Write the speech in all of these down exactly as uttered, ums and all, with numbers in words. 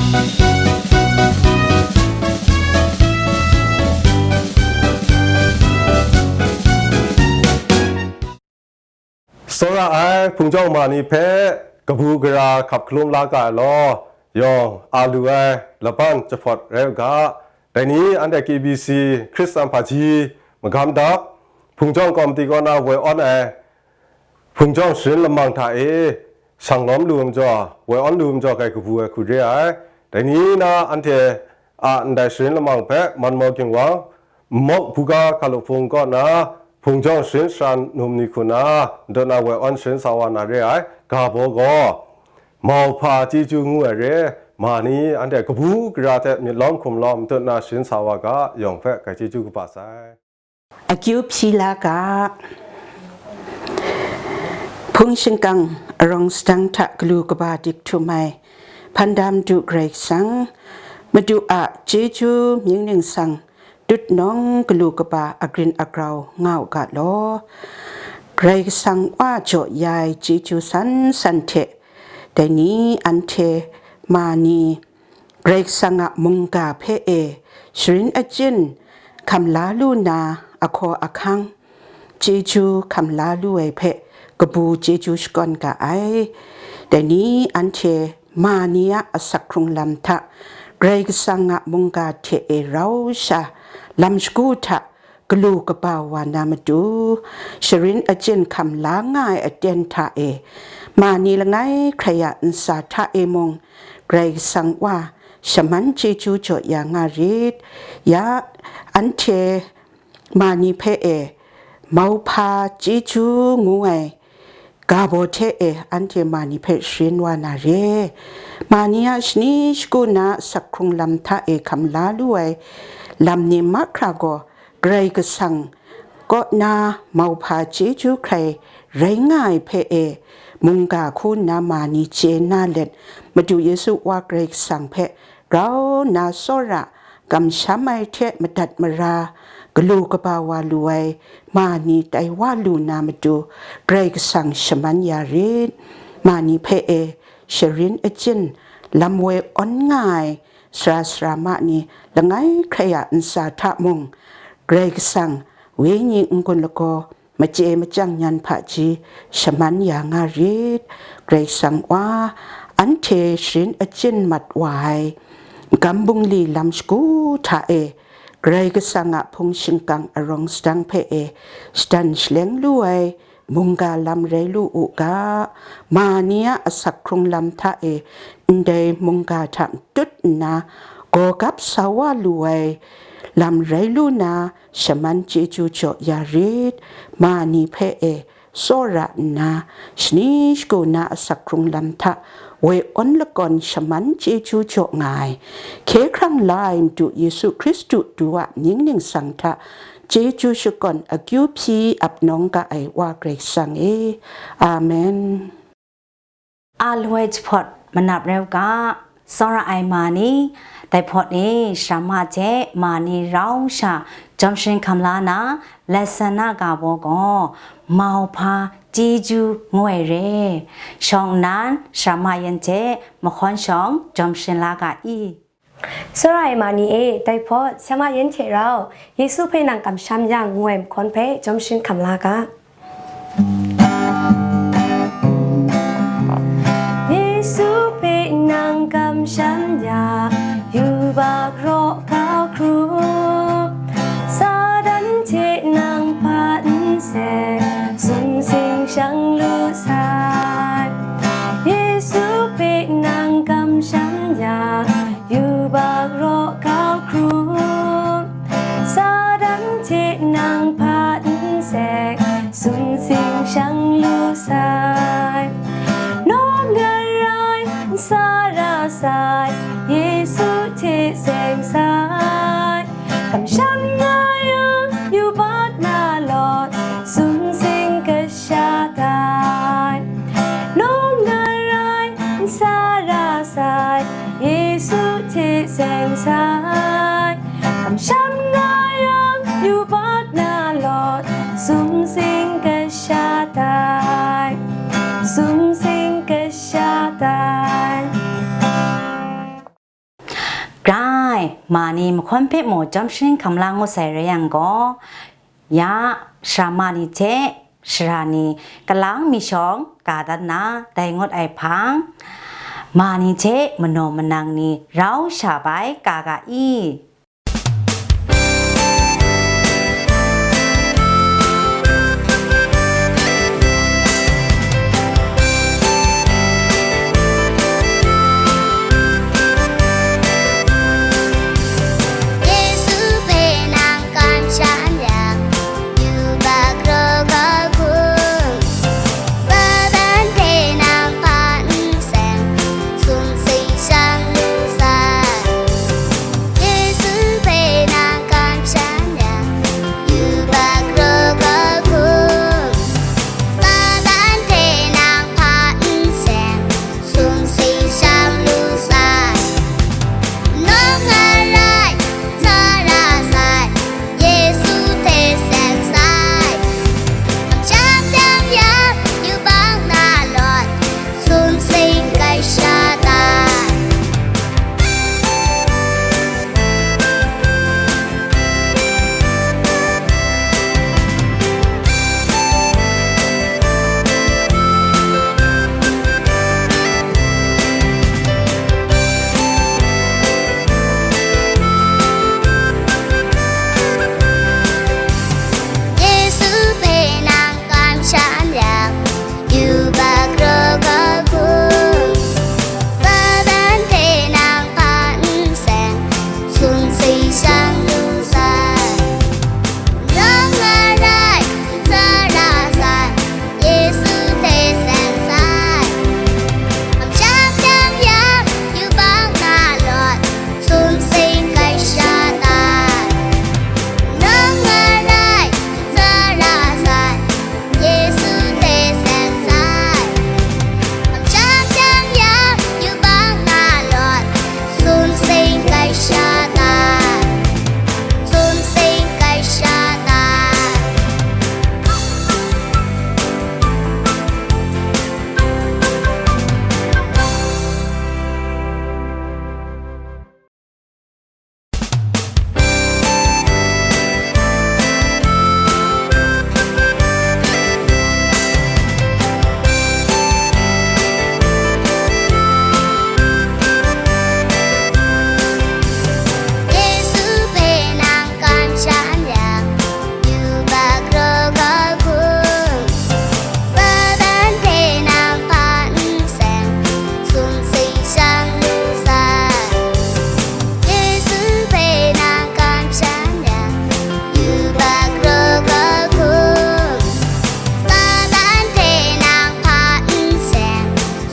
Tsawra ai hpung jawng ma ni hpe kabu gara hkap hkalum la ga ai law, yawng a lu ai laban jahpawt rai u ga. Dai ni anhte K B C Hkristan hpaji magam dap, hpung jawng kawmti kaw na woi awn ai hpung jawng sharin lamang hta e shang lawm lu ai majaw, woi awn lu ai majaw, kai kabu ai hku re ai. Dai ni na anhte a ndai sharin lamang hpe Manmaw Ginwang, Mawk Buga Hkalup Hpung kaw na hpung jawng sharin sara num ni hku na, ndut na woi awn sharin sa wa na re ai, ga baw gaw, mauhpa chyeju ngu ai re, ma ni anhte kabu gara hte myit lawm hkum lawm ndut na sharin sa wa ga, yawng hpe kai chyeju kaba sai. Akyu hpyi la ga, hpung shingkang arawng sadang hta galu kaba dik htum ai, hpan da Madu Karai Kasang, Madu a chyeju mying ningsang, tutnawng galu kaba agrin agrau nga u ga law. Karai Kasang Wa jaw ya ai chyeju san san hte, dai ni anhte ma ni Karai Kasang a mungga hpe e sharin achyin hkam la lu na ahkaw ahkang, chyeju hkam la lu ai hpe kabu chyeju shakawn ga ai. Dai ni anhte ma ni a asak hkrung lam hta, Karai Kasang a mungga hte e rau sha, lam shagu hta galu kaba wa na matu, sharin achyin hkam la nga ai aten hta e, ma ni langai hkrai a ntsa hta e mung, Karai Kasang Wa shaman chyeju jaw ya nga rit. Ya, anhte ma ni hpe e, mauhpa chyeju ngu ai ga baw hte e, anhte ma ni hpe sharin wa na re. Ma ni a shani shagu na asak hkrung lam hta e hkam la lu ai lam ni mahkra gaw, Karai Kasang kaw na mauhpa chyeju hkrai rai nga ai hpe e, mungga hku nna ma ni chye na let, Madu Yesu Wa Karai Kasang hpe grau nna tsawra kamsham ai hte madat mara galu kaba wa lu ai ma ni tai wa lu na matu, Karai Kasang shaman ya rit. Ma ni hpe e sharin achyin lam woi awn nga ai sara sara ma ni langai hkrai a ntsa hta mung, Karai Kasang wenyi n-gun lagaw, machye machyang nyan hpaji shaman ya nga rit. Karai Kasang Wa, anhte sharin achyin mat wa ai magam bungli lam shagu hta e, Karai Kasang a hpung shingkang arawng sadang hpe e shadan shaleng lu ai mungga lam rai lu u ga. Ma ni a asak hkrung lam hta e ndai mungga hta matut nna, gawgap sa wa lu ai lam rai lu na, shaman chyeju jaw ya rit. Ma ni hpe e tsawra nna, shani shagu na asak hkrung lam hta woi awn lakawn shaman chyeju jaw nga ai, hkye hkrang la ai Madu Yesu Hkristu Du a mying ningsang hta chyeju shakawn akyu hpyi ap nawng ga ai Wa Karai Kasang e. Amen. A loi jahpawt manap rai u ga, tsawra ai ma ni, dai hpawt e sharama hte ma ni rau sha jawm sharin hkam la na, lesson a ga baw gaw, mauhpa chyeju ngu ai re. Shawng nnan sharama yan hte mahkawn shawng jawm sharin la ga i. Tsawra ai ma ni e, dai hpawt, sema yan hte rau, Yesu hpe nang kamsham yang, ngu ai mahkawn hpe jawm sharin hkam la ga. Yesu hpe nang kamsham yang, yubak raw kau hkrum, Satan hte nang hpa nse, sumsing shang lu sai. Yesu hpe nang kamsham yang, yubak raw kau hkrum, Satan hte nang hpa nsek, sumsing shang lu sai. Nawng arai n sa ra sai, Yesu hte seng sai. Kamsham nga yang, yubak na lawt, sumsing kasha tai. Nawng arai n sa ra sai, Yesu hte seng sai. Kamsham nga yang, yubak na lawt, sumsing kasha tai, sumsing kasha tai. ma ni mahkawn hpe mung chyawm sharin hkam la ngut sai rai yang gaw, ya, sara ma ni hte sara ni kalang mi shawng ga dat nna dai ngut ai hpang, ma ni hte manaw manang ni rau sha bai ka ga i? Yesu hpe nang kamsham yang, yubak raw kau hkum, Satan hte nang hpa n seng, sumsing shang lu sai. Yesu hpe nang kamsham yang, yubak raw kau hkum, Satan hte nang hpa n seng, sumsing shang lu sai. Nawng arai, tsara sai, Yesu hte seng sai. Kamsham yang, yubak na lawt, sumsing kai sha tai. Yesu hpe nang kamsham yang, yubak raw kau hkum, Satan hte nang hpa n seng, sumsing shang lu sai. Nawng arai, tsara sai, Yesu hte seng sai. Kamsham yang, yubak na lawt, sumsing kai sha tai. Nawng arai, tsara sai, Yesu hte seng sai. Kamsham yang, yubak na lawt, sumsing kai sha tai, sumsing kai sha tai. Yesu hpe nang kamsham yang, yubak raw kau hkum, Satan hte nang hpa n seng, sumsing shang lu sai. Yesu hpe nang kamsham yang, yubak raw kau hkum, Satan hte nang hpa n seng,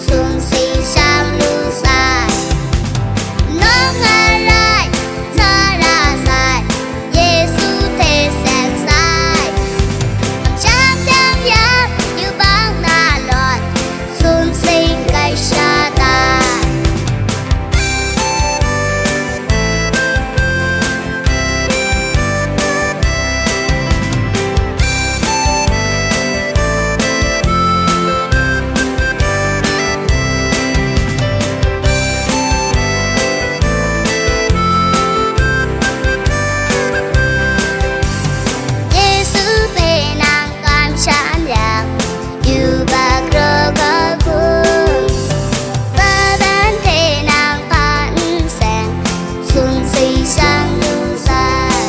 sumsing shang lu sai. Nawng arai, tsara sai, Yesu hte seng sai. Kamsham yang, yubak na lawt, sumsing kai sha tai. Yesu hpe nang kamsham yang, yubak raw kau hkum, Satan hte nang hpa n seng, sumsing shang lu sai.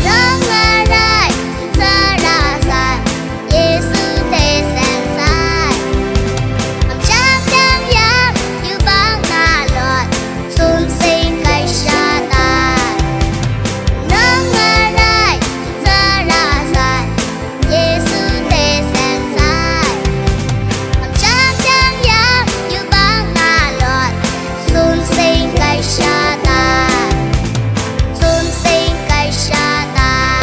Nawng arai, tsara sai, Yesu hte seng sai. Kamsham yang, yubak na lawt, sumsing kai sha tai. Nawng arai, tsara sai, Yesu hte seng sai. Kamsham yang, yubak na lawt, sumsing kai sha tai, sumsing kai sha tai.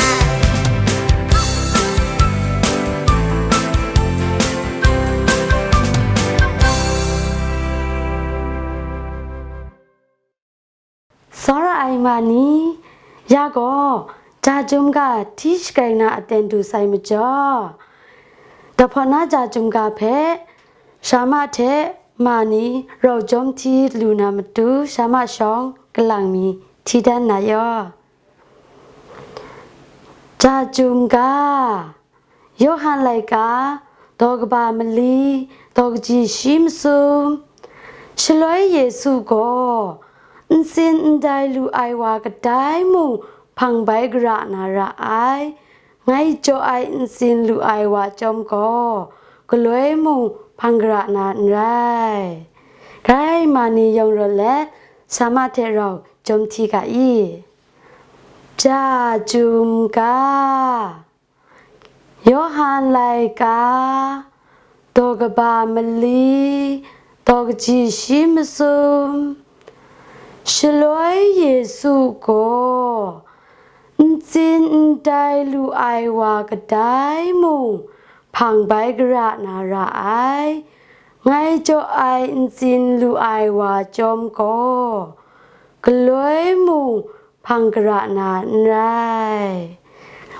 Tsawra ai ma ni, ya gaw, ja jum ga hti shagai na aten du sai majaw, dahpawt na ja jum ga hpe, sha ma hte ma ni rau jawm hti lu na matu, sha ma shawng kalang mi hti dan na yaw. Jachyum ga, Yawhan laika, daw kaba mali, daw kaji shi masum. Shaloi Yesu gaw, ntsin ndai lu ai wa kadai mung hpang bai gara na ra ai, ngai jaw ai ntsin lu ai wa chyawm gaw, galoi mung hpang gara na n rai. Grai ma ni yawng rawt let, sama hte rau jawm hti ga i. Jachyum ga, Yawhan laika, daw kaba mali, daw kaji shi masum. Shaloi Yesu gaw, ntsin ndai lu ai wa kadai mung hpang bai gara na ra ai, ngai jaw ai ntsin lu ai wa chyawm gaw, galoi mung hpang gara na n rai.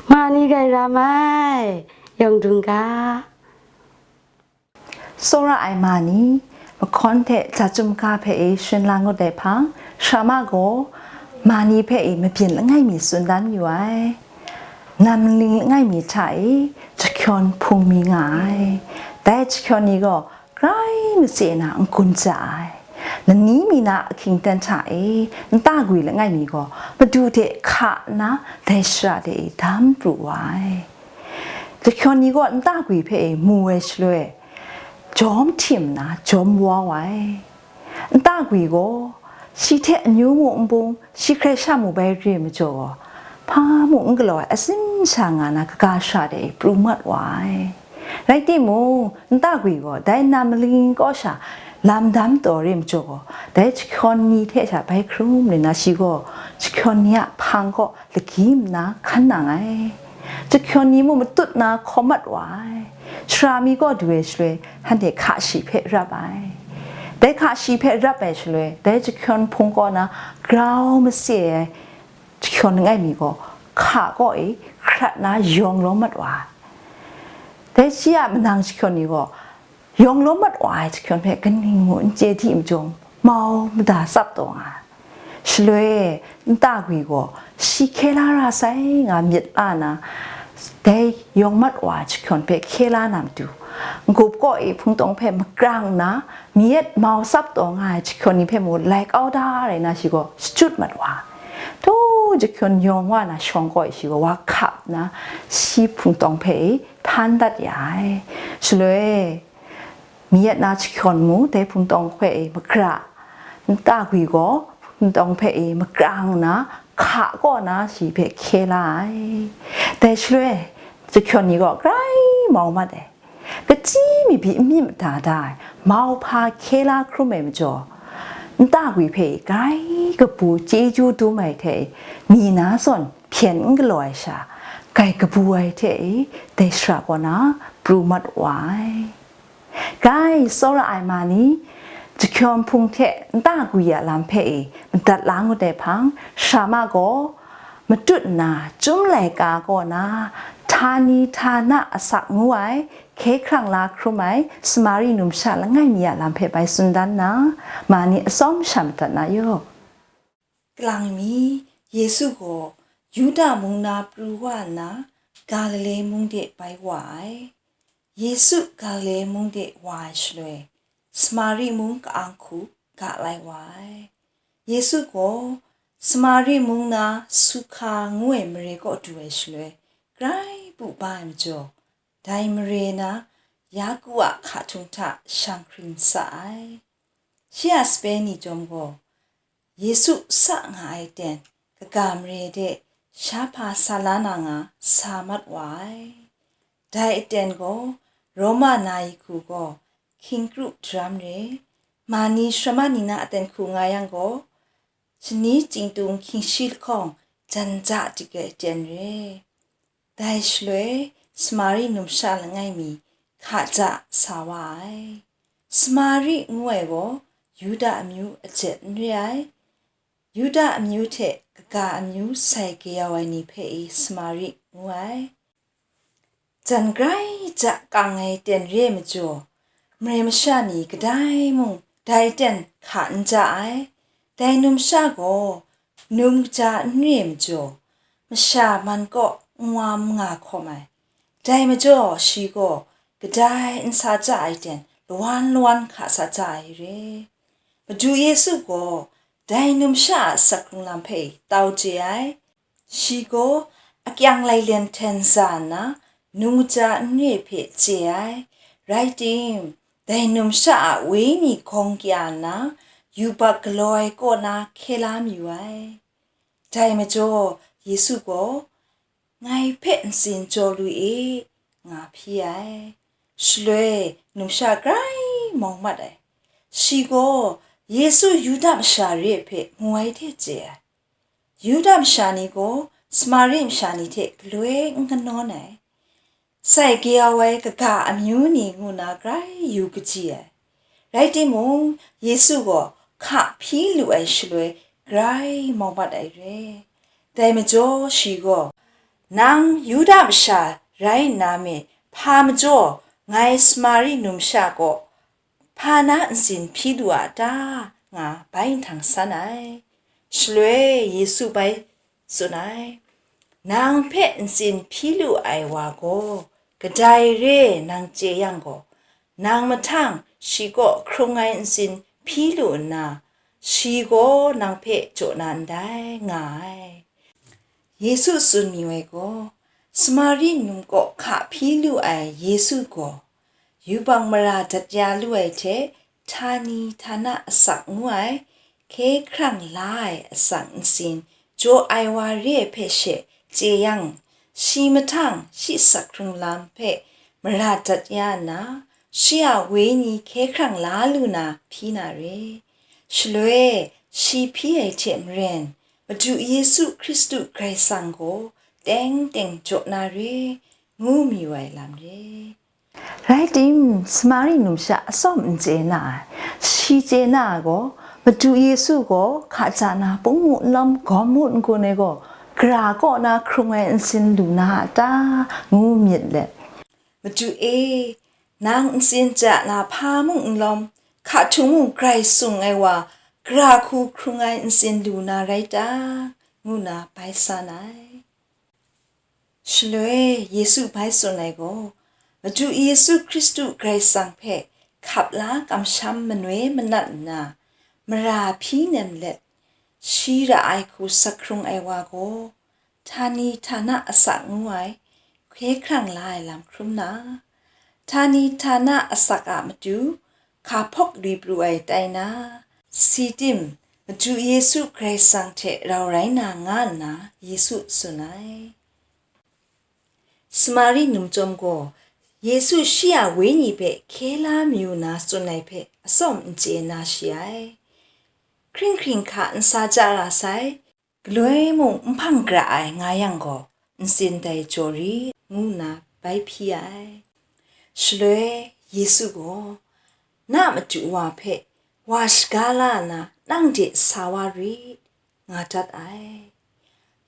Ma ni grai ra mai, yawng dung ga. Tsawra ai ma ni, mahkawn hte jachyum ga hpe e sharin la ngut ai hpang, sara ma gaw ma ni hpe e mabyin langai mi tsun dan yu ai. Nam maling langai mi hta e jahkyawn hpung mi nga ai. Dai jahkyawn ni gaw grai matse na n-gun ja ai. Lani mi na ahkying aten hta e nta gwi langai mi gaw Madu hte hka nna dai shara de e dam pru wa ai. Jahkyawn ni gaw nta gwi hpe e mu ai shaloi, jawm htim nna jawm wa wa ai. Nta gwi gaw, shi hte amyu mu nbung, shi hkrai sha mu bai re ai majaw gaw, hpa mung n galaw ai, atsin sha nga na kaga shara de pru mat wa ai. Rai timung, nta gwi gaw, dai nam maling kaw sha lam dam taw re ai majaw gaw, dai jahkyawn ni hte sha bai hkrum rai na, shi gaw jahkyawn ni a hpang kaw lagyi nna hkan nang ai. Jahkyawn ni mung matut na hkaw mat wa ai. Sara mi kaw du ai shaloi, hkanhte hka shi hpe rap ai. Dai hka shi hpe rap ai shaloi, dai jahkyawn hpung kaw na grau mase ai jahkyawn langai mi gaw, hka kaw e hkrat na yawng lawm mat wa ai. Dai shi a manang jahkyawn ni gaw, yawng lawm mat wa ai jahkyawn hpe kaning ngu n chye di majaw, mau mada tsap taw nga ai. Shaloi, nta gwi gaw, shi hkye la ra sai nga myit la na, dai yawng mat wa ai jahkyawn hpe hkye la na matu, n-gup kaw e hpungtawng hpe makrang nna, mi yet mau tsap taw nga ai jahkyawn ni hpe mung lai kau da rai na, shi gaw shachyut mat wa. Htaw jahkyawn yawng wa na shawng kaw e shi gaw wa hkap nna, shi hpungtawng hpe e hpan dat ya ai. Shaloi, mi yet na jahkyawn mung dai hpungtawng hpe e magra, nta gwi gaw hpungtawng hpe e makrang nna, hka kaw na shi hpe hkye la ai. Dai shaloi, jahkyawn ni gaw grai mau mat ai. Kachyi mi pyi n myit mada da ai, mau hpa hkye la hkrum ai majaw, nta gwi hpe grai kabu chyeju dum ai hte, mi na zawn hpyen n galaw ai sha, grai kabu ai hte, dai shara kaw na pru mat wa ai. Grai tsawra ai ma ni, jahkyawn hpung hte nta gwi a lam hpe e madat la ngut ai hpang, sara ma gaw, matut nna, chyum laika kaw na, htani htana asak ngu ai, hkye hkrang la hkrum ai, Samari numsha langai mi a lam hpe bai tsun dan na, ma ni atsawm sha madat na yaw. Kalang mi, Yesu gaw Yuda mung na pru wa nna, Galile mung de bai wa ai. Yesu Galile mung de wa ai shaloi, Samari mung ka-ang hku ga lai wa ai. Yesu gaw Samari mung na Sukha ngu ai mare kaw du ai shaloi, grai bu ba ai majaw, dai mare na Yaku a hka htung hta shang hkring sa ai. Shi a sape ni chyawm gaw, Yesu sa nga ai aten kaga mare de sha hpa sa la na nga sa mat wa ai. Dai aten gaw, Roma na ai hku gaw, hkying kru daram re, ma ni saraman ni na aten hku nga yang gaw, shani chyingtung hkying shi lahkawng jan ja dik ai aten re. Dai shaloi, Samari numsha langai mi hka ja sa wa ai. Samari ngu ai gaw, Yuda amyu ajet n re ai. Yuda amyu hte kaga amyu sai kayau ai ni hpe i Samari ngu ai. Jan grai ja kang ai aten re ai majaw, mare masha ni kadai mung dai aten hka n ja ai. Dai numsha gaw num kaja n re ai majaw, masha man kaw n wa n nga hkawm ai. Dai majaw shi gaw kadai n sa ja ai ten lawan lawan hka sa ja ai re. Madu Yesu gaw dai numsha a asak hkrung lam hpe tau chye ai. Shi gaw akyang lailen hten za nna, num kaja n re hpe chye ai. Rai tim, dai numsha a wenyi hkawng kya nna, yubak galaw ai kaw na hkye la mayu ai. Dai majaw, Yesu gaw, "Ngai hpe ntsin jaw lu e," nga hpyi ai. Shaloi numsha grai mawng mat ai. Shi gaw Yesu Yuda masha re hpe mu ai hte chye ai. Yuda masha ni gaw Samari masha ni hte galoi n kanawn ai. Sai kayau ai kaga amyu ni ngu na grai yu kaji ai. Rai timung, Yesu gaw hka hpyi lu ai shaloi grai mau mat ai re. Dai majaw shi gaw, "Nang Yuda masha rai nna me, hpa majaw ngai Samari numsha kaw hpa na ntsin hpyi lu a ta?" nga bai nhtang san ai. Shaloi Yesu bai tsun ai, "Nang hpe ntsin hpyi lu ai wa gaw, kadai re nang chye yang gaw, nang mahtang shi kaw hkrung ai ntsin hpyi lu nna, shi gaw nang hpe jaw na ndai," nga ai. Yesu tsun mayu ai gaw, Samari num kaw hka hpyi lu ai Yesu gaw, yubak mara dat ya lu ai hte, htani htana asak ngu ai, hkye hkrang la ai asak ntsin jaw ai wa re ai hpe she chye yang, shi mahtang shi asak hkrung lam hpe mara dat ya nna, shi a wenyi hkye hkrang la lu na hpyi na re. Shaloi shi hpyi ai hte maren, Madu Yesu Hkristu Karai Kasang gaw teng teng jaw na re, ngu mayu ai lam re. Rai tim, Samari numsha atsawm n chye na ai. Shi chye na ai gaw, Madu Yesu gaw hka ja na pungmu nlawm gawm mu n-gun ai gaw, gara kaw na hkrung ai ntsin lu na a ta, ngu myit let, "Madu e, nang ntsin ja na hpa mung nlawm, hka htung mung grai sung ai wa, gara hku hkrung ai ntsin lu na rai ta?" ngu na bai san ai. Shaloi Yesu bai tsun ai gaw, Madu Yesu Hkristu Karai Kasang hpe hkap la kamsham manoi manat nna, mara hpyi nem let, shi ra ai hku sak hkrung ai wa gaw, htani htana asak ngu ai, hkye hkrang la ai lam hkrum na, htani htana asak a matu hka hpawk li pru ai tai na, si tim, Madu Yesu Karai Kasang hte rau rai na nga nna Yesu tsun ai. Samari num chyawm gaw, Yesu shi a wenyi hpe hkye la mayu na tsun ai hpe atsawm n chye na shi ai. Hkring hkring hka n sa ja ra sai, galoi mung n hpang gara ai nga yang gaw, ntsin dai jaw rit, ngu nna bai hpyi ai. Shaloi Yesu gaw, "Na madu wa hpe wa shaga la nna, nang de sa wa rit," nga dat ai.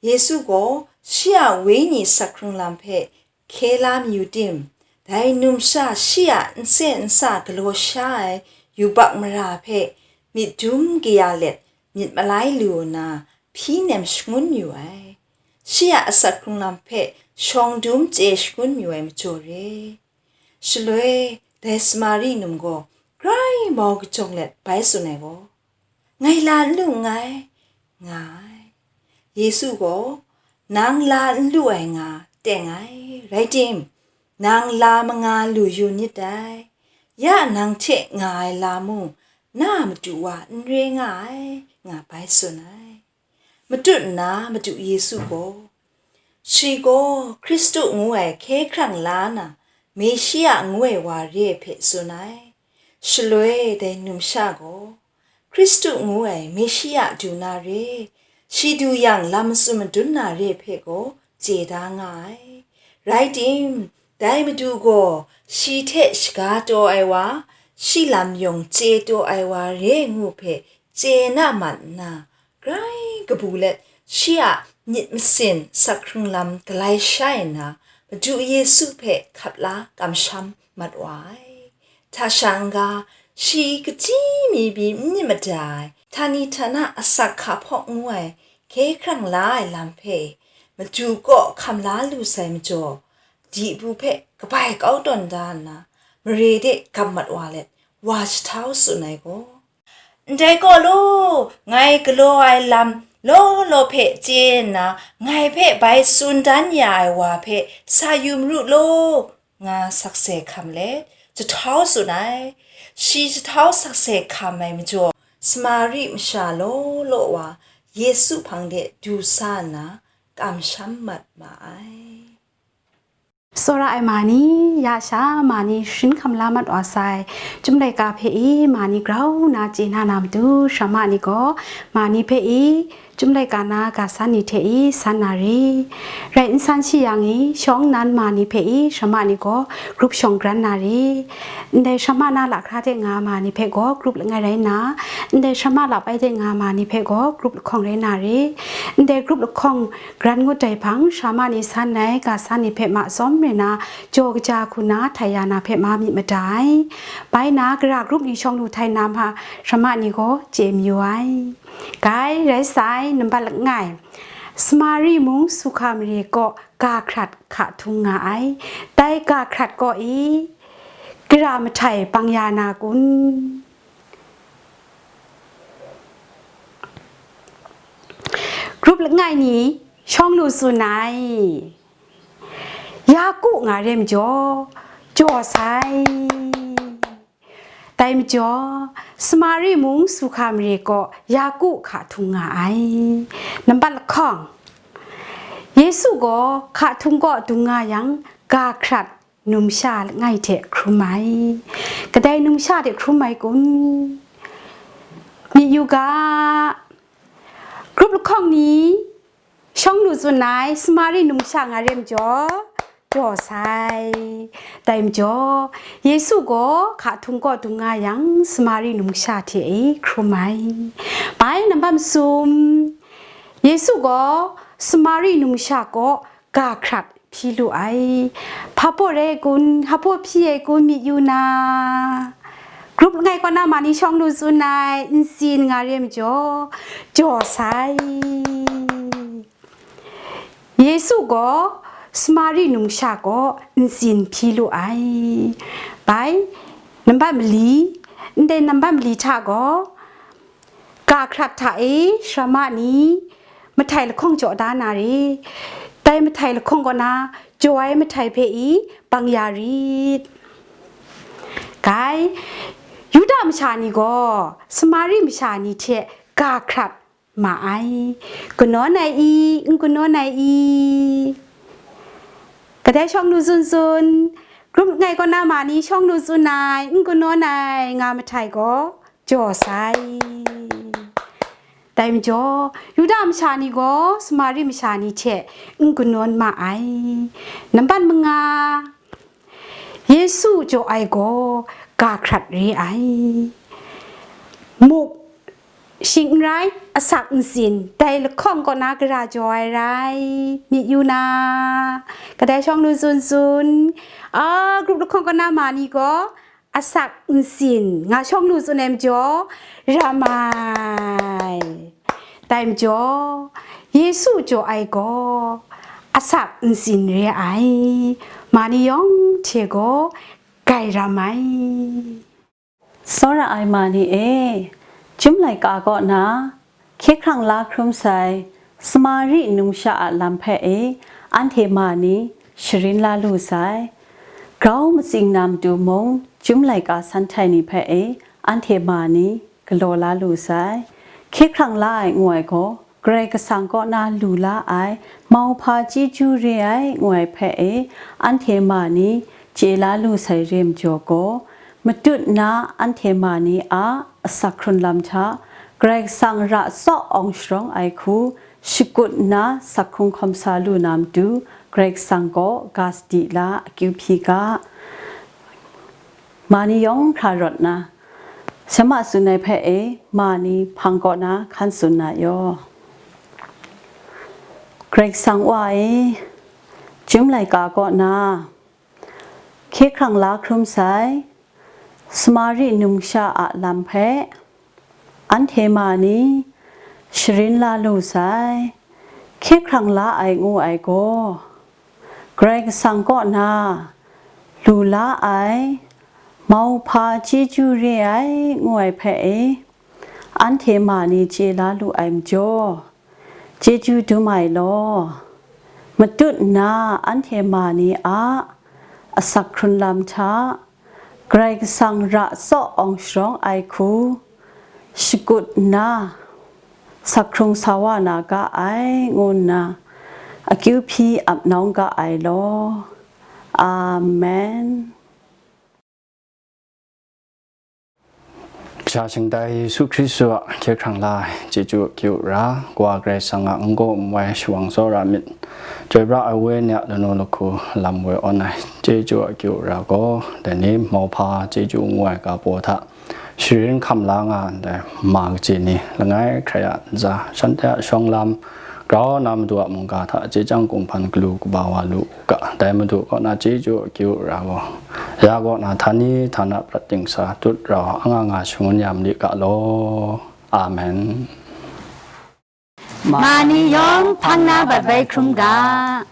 Yesu gaw shi a wenyi sak hkrung lam hpe hkye la mayu tim, dai numsha shi a nsen nsa galaw sha ai yubak mara hpe myit dum kaya let myit malai lu nna hpyi nem shangun yu ai. Shi a asak hkrung lam hpe shawng dum chye shangun yu ai majaw re. Shaloi dai Samari num gaw grai mau kajawng let bai tsun ai gaw, "Ngai la n lu nngai," nga ai. Yesu gaw, "Nang la n lu ai nga teng ai, rai tim, nang la manga lu yu nit dai. Ya nang hte nga ai la mung, na madu wa n re nga ai," nga bai tsun ai. Matut nna Madu Yesu gaw, "Shi gaw Hkristu ngu ai hkye hkrang la na, Meshia ngu ai wa re ai hpe tsun ai." Shaloi dai numsha gaw, "Hkristu ngu ai Meshia du na re, shi du yang lam matsun madun na re hpe gaw chye da nga ai. Rai tim, dai Madu gaw shi hte shaga taw ai wa, shi lam yawng chye taw ai wa re ngu hpe chye na mat nna, grai kabu let shi a myit masin sak hkrung lam galai sha ai nna, Madu Yesu hpe hkap la kamsham mat wa ai. Hta sha n-ga, Shi kachyi mi pyi n myit mada ai, htani htana asak hka hpawk ngu ai, hkye hkrang la ai lam hpe, madu kaw hkam la lu sai majaw, di bu hpe kabai kau tawn da nna, mare de gam mat wa let, wa jahtau tsun ai gaw, ndai gaw law, ngai galaw ai lam law law hpe chye nna, ngai hpe bai tsun dan ya ai wa hpe sa yu maru law, nga sakse hkam let, jahtau tsun ai. Shi jahtau sakse hkam ai majaw, Samari masha law law wa Yesu hpang de du sa nna, kamsham mat ma ai. Tsawra ai ma ni, ya sha ma ni sharin hkam la mat wa sai, Chyum laika hpe i ma ni grau na chye na na matu, sara ma ni gaw ma ni hpe i Chyum laika na ga san ni hte i san na re. Rai n san shi yang i, shawng nnan ma ni hpe i sara ma ni gaw grup shawng gran na re. Ndai sara ma na lahkra de nga ma ni hpe gaw grup langai rai nna, ndai sara ma lap ai de nga ma ni hpe gaw grup lahkawng rai na re. Ndai grup lahkawng gran ngut ai hpang, sara ma ni san ai ga san ni hpe ma tsawm re na, jaw kaja hku na htai ya na hpe ma myit mada ai. Bai na, gara grup ni shawng lu htai na ma, sara ma ni gaw chye mayu ai. Gai, rai sai, nambat langai, Samari mung Sukha mare kaw ga hkrat hka htung nga ai. Dai ga hkrat kaw i, gara mahtai bang ya na kun? Grup langai ni shawng lu tsun ai. Yaku nga re majaw, jaw sai. Dai majaw, Samari mung Sukha mare kaw Yaku hka htung nga ai. Nambat lahkawng, Yesu gaw hka htung kaw dung nga yang, ga hkrat numsha langai hte hkrum ai. Kadai numsha hte hkrum ai kun? Myit yu ga, grup lahkawng ni shawng lu tsun ai, Samari numsha nga re majaw, jaw sai. Dai majaw, Yesu gaw hka htung kaw dung nga yang, Samari numsha hte e hkrum ai. Bai nambat masum, Yesu gaw Samari numsha kaw ga hkrat hpyi lu ai. Hpa baw rai kun, hpa baw hpyi ai kun, myit yu na. Grup langai kaw na ma ni shawng lu tsun ai, ntsin nga re majaw, jaw sai. Yesu gaw Samari numsha kaw ntsin hpyi lu ai. Bai, nambat mali, ndai nambat mali hta gaw, ga hkrat hta e sara ma ni mahtai lahkawng jaw da na re. Dai mahtai lahkawng kaw na jaw ai mahtai hpe i bang ya rit. Gai, Yuda masha ni gaw Samari masha ni hte ga hkrat ma ai. Kanawn ai i, n kanawn ai i? Kadai shawng lu tsun tsun, grup langai kaw na ma ni shawng lu tsun ai, n kanawn ai nga mahtai gaw, jaw sai. Dai majaw, Yuda masha ni gaw Samari masha ni hte n kanawn ma ai. Nambat manga, Yesu jaw ai gaw ga hkrat re ai. Muk, shing n rai, asak ntsin, dai lahkawng kaw na gara jaw ai rai, myit yu na, kadai shawng lu tsun tsun, a, grup lahkawng kaw na ma ni gaw, asak ntsin nga shawng lu tsun ai majaw, ram ai. Dai majaw, Yesu jaw ai gaw, asak ntsin re ai, ma ni yawng hte gaw, gai ram ai. Tsawra ai ma ni e, Chyum laika kaw na, hkye hkrang la hkrum sai, Samari numsha a lam hpe e, anhte ma ni sharin la lu sai. Grau matsing na matu mung, Chyum laika san htai ni hpe e, anhte ma ni galaw la lu sai. Hkye hkrang la ai ngu ai gaw, Karai Kasang kaw na lu la ai, mauhpa chyeju re ai ngu ai hpe e, anhte ma ni chye la lu sai re majaw gaw, matut nna anhte ma ni a asak hkrun lam hta, Karai Kasang ra tsawk awng sharawng ai hku, shakut nna sak hkrung hkawm sa lu na matu, Karai Kasang kaw ga sadi la akyu hpyi ga. Ma ni yawng hkra rawt nna, sema tsun ai hpe e, ma ni hpang kaw na hkan tsun na yaw. Karai Kasang Wa e, Chyum laika kaw na, hkye hkrang la hkrum sai, Samari numsha a lam hpe anhte ma ni sharin la lu sai. Hkye hkrang la ai ngu ai gaw, Karai Kasang kaw na lu la ai mauhpa chyeju re ai ngu ai hpe e, anhte ma ni chye la lu ai majaw, chyeju dum ai law. Matut nna anhte ma ni a asak hkrun lam hta, Karai Kasang ra tsaw awng sharawng ai hku shakut nna, sakhkrung sa wa na ga ai, ngu nna akyu hpyi ap nawng ga ai law. Amen. Kasha shingtai Yesu Hkristu a hkye hkrang la ai chyeju akyu ra, Kawa Karai Kasang a n-gaw n wai shawang tsawra myit, chyoi pra ai Wenyi a lanu lahku lam woi awn ai chyeju akyu ra gaw, dai ni mauhpa chyeju ngu ai ga baw hta sharin hkam la nga ndai ma kaji ni, langai hkrai a ntsa, shanhte a shawng lam, grau na Madu a mungga hta chye chyang kunghpan galu kaba wa lu u ga, dai Madu kaw na chyeju akyu ra gaw, ya kaw na htani htana prat dingsa tut rau anga nga shangun ya mali ga law. Amen. Ma ni yawng hpang na bat bai hkrum ga.